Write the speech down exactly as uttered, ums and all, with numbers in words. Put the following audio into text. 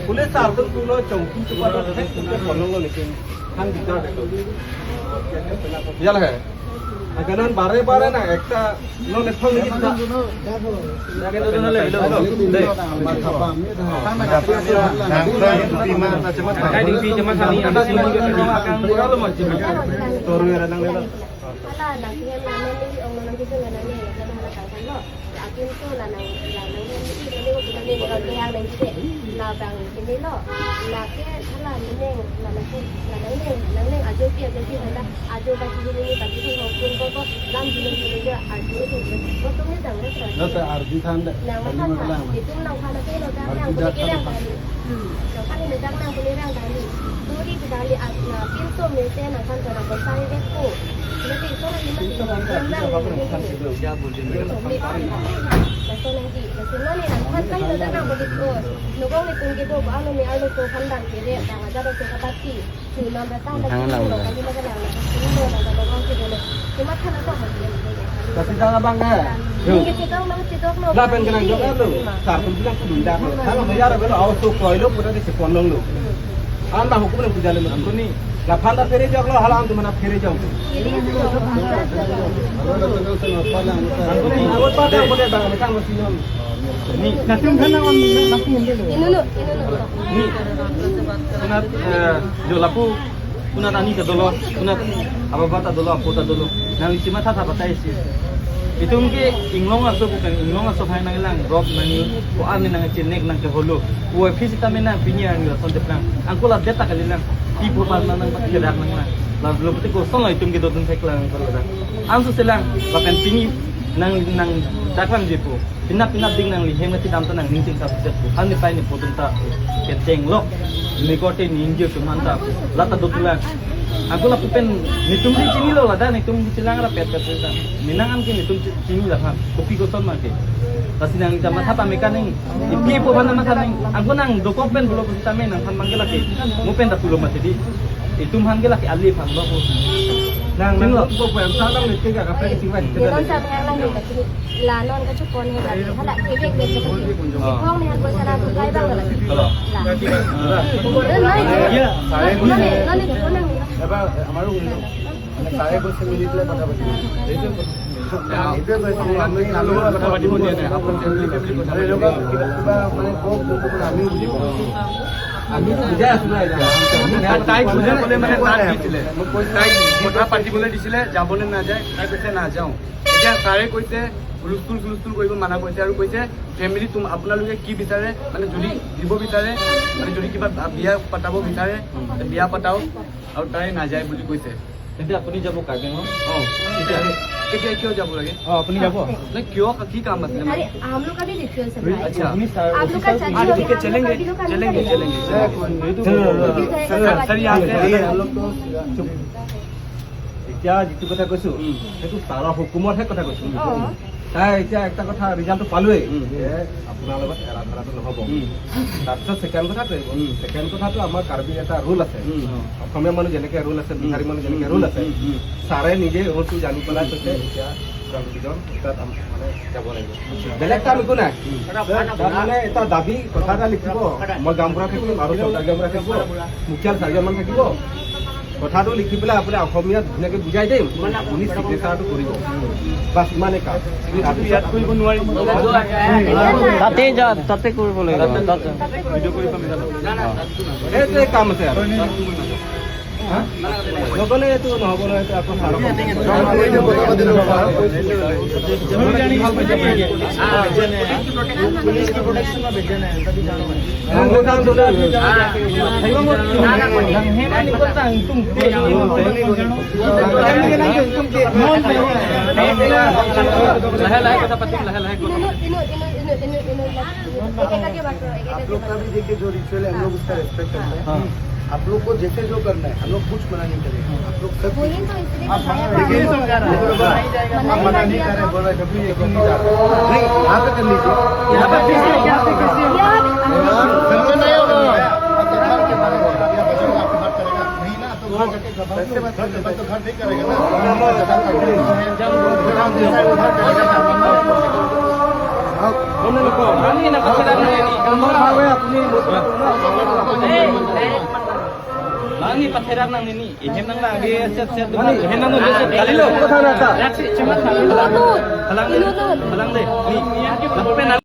Police sir tum pulo chongki tu pada thek tu ke kolong lo lekin han bitar de lo. Yala hai. Aganan bare bare na ekta lo ne thong ni ta. Lagi tu tu na le lo. Dei. Dei, dei, cuma sani, ada sini juga tadi. Kurang lo macam. Toru ya nang le lo. Hala nangtum hem la neli ong nangtum hem la neli ya hala kangkang lo. Akin tu la nang la nang hem ni neli ko neli ko kehang nangji de. Labang sini lo. Lake hala neng la nang la nang neng nang neng ajo pi ajo pi hala ajo baki hini baki hini hokun ko ko lam jini jini jo ajo tu ko tu ni dang na. Lo ta arju than de. Nang ma than than. Itum nang phan ke lo dang nang ko ke dang than. Hmm. Nang phan ni dang nang ko ni dang than. Turi ke dali a pinso mesen nang phan ko nang ko sai de ko. Laso nangji, laso nangji, laso nangji, nogong netum kedo ba ano me arlo so khandang kere, dang aja do so kapati, su nam rata, Thang lang lo, lang. Kali maga lang, lang, kali maga lang, nogong kedo lo, cuma kan apa hal dia. Tapi jangan bang eh. Ningke cedok nang cedok no. Lapen kenang jok lo, sar pun bilang kudu dak lo. Kalau biar belo aus tu koi lo, putar di sepon long lo. Hmm. Anda hukum yang puja lima kuni. Laphan ta phere jok lo, hala antum mana phere jok. Ini itu jok. Antum ni awat pada boleh bang, macam mesti non. Ni, natum kan on, natum ni. Ini lo, ini lo. Ni, kunat, eh, jo lapu, kunat ani ta dolo, kunat ababa ta dolo, apo ta dolo. Nang isi matha tha batai si. Itum ke inglong aso bukan inglong aso hai nang lang drop nang ko ami nang chenek nang ke holo. Ko phi sita me nang pini ang la son deplang. Angko la deta kali lang. Ti pho pan nang nang kedak nang lang. La lo pete ko son la itum ke dodun thek lang ko la. Anso selang lapen pini nang nang daklang je po. Pinap pinap ding nang lihem nang tidam ta nang ning ching sap sep po. Han ni pai ni po dun ta keteng lok. Ni ko te ning je tum han ta. La ta dot lang. Angko lapu pen netum di chini lo ladak netum di chelang ra pet pet pet. Menang an ke netum chi- chini la han. Kopi koson ma ke. Lasi nang jama thap ame kaning. Ipi po bana ma kaning. Angko nang dokok pen pulo kosi tame nang han mangke lake. Mo pen ta pulo ma tedi. Itum han ke lake ali phan lo ko. Nang nang lo po po yang salam ni tiga kape sing mai. Ni non sa yang lang ni. La non kachupon he la. Hala kebek bek bek. Oh. Kong ni han ko sana ko kai bang la. Hello. La. Iya. Non ni, non ni, non ni. এবাৰ আমাৰো শুনি লওক। মানে ছাৰে কৈছে মিলি পেলাই কথা পাতিম। এইটোৱে কথা। এইটোৱে কৈছে, আমি কাৰো লগত কথা পাতিব দিয়া নাই। আপোনালোকে মিলি পেলাই কথা পাতিব। এনেকুৱা কিবা, কিবা মানে কওক, কওক, কওক, আমিও বুজি পাওঁ। আমি বুজাই আছো না এতিয়া। তাই, তাইক বুজাবলৈ মানে তাক দিছিলে। মই কৈছো, তাইক কথা পাতিবলৈ দিছিলে, যাবনে নাযায়? তাই কৈছে, নাযাওঁ। এতিয়া ছাৰে কৈছে, হুলস্থুল, হুলস্থুল কৰিব মানা কৰিছে আৰু কৈছে, ফেমিলি তুম-, আপোনালোকে কি বিচাৰে, মানে যদি দিব বিচাৰে, মানে যদি কিবা বিয়া পতাব বিচাৰে, বিয়া পতাওক। আৰু তাই নাযায় বুলি কৈছে। তেন্তে আপুনি যাব কাৰ্বি আংলং? অ। কেতিয়া? কেতিয়া, কিয় যাব লাগে? অ, আপুনি যাব? নাই, কিয়, কি কাম আছিলে? अरे, हम लोग का भी रिचुअल्स है भाई। আচ্ছা। আপুনি ছাৰ, आप लोग का অফিচাৰ चर्च हो गया, हम लोग का चलेंगे, भी लोग का चलेंगे, नहीं चलेंगे। करेगा। এইটো ছাৰ, ছাৰ, ইয়াত আছে। এই, हम लोग तो এতিয়া যিটো কথা কৈছো, উম। সেইটো ছাৰৰ হুকুমতহে কথা কৈছো। অ। তাই এতিয়া একটা কথা ৰিজাল্টটো পালোৱেই উম। যে আপোনাৰ লগত এৰা ধৰাটো নহ'ব। উম। তাৰপিছত ছেকেণ্ড কথাটো আহিব। উম। ছেকেণ্ড কথাটো আমাৰ কাৰ্বি এটা ৰুল আছে। উম। অসমীয়া মানুহ যেনেকে ৰুল আছে, উম। বিহাৰী মানুহ যেনেকে উম। ৰুল আছে, উম। উম। ছাৰে নিজে ৰুলটো জানি পেলাই উম। কৈছে উম। এতিয়া কনফিউজন তাত আম-, মানে যাব লাগিব। আচ্ছা। বেলেগ কাম একো নাই। উম। তাত মানে এটা দাবী কথা এটা লিখিব, মই গাঁওবুঢ়া থাকিম আৰু চৰকাৰ গাঁওবুঢ়া থাকিব, মুখিয়াল চাৰিজনমান থাকিব। কথাটো লিখি পেলাই আপুনি অসমীয়াত ধুনীয়াকে বুজাই দিম, আপুনি চিগনেচাৰটো কৰিব। বাছ, ইমানেই কাম। তাৰপিছত ইয়াত কৰিব নোৱাৰিম। তাতে যা, তাতে কৰিব লাগিব। তাতে ভিডিঅ' কৰি পাম জানো? সেইটোৱে কাম আছে আৰু। হা? নগ'লে এইটো নহ'ব নহয়, এইটো আকৌ ছাৰক লাহে লাহে কথা পাতিম, লাহে লাহে কথা পাতিম। आप लोग का भी देखिए, जो रिचुअल है, हम लोग उसका रेस्पेक्ट करते हैं। हाँ। आप लोग को जैसे जो करना है, हम लोग कुछ मना नहीं करेंगे। आप लोग सब वही तो इसलिए आप बताया, मना नहीं कर रहे, मना नहीं कर रहे, बोला, जब भी ये क्यों नहीं जा रहा? नहीं, यहाँ पे कर लीजिए। यहाँ पे किसी, यहाँ पे किसी, यहाँ पे, हाँ, जरूरत नहीं होगा। आप तो घर के बारे में, आप तो घर के बारे में, नहीं ना, तो घर जाके घर, घर, घर, घर नहीं करेगा ना। घर जैसा करेगा। हाँ। Ni patherak nang ni, ni. Ihem nang nang, di set set. Mani? Ihem nang nang, set. Kalilo. Kotha nata? Yak si, cemat. Ilonut. Halang dei. Ilonut. Halang dei. Ni. Lapen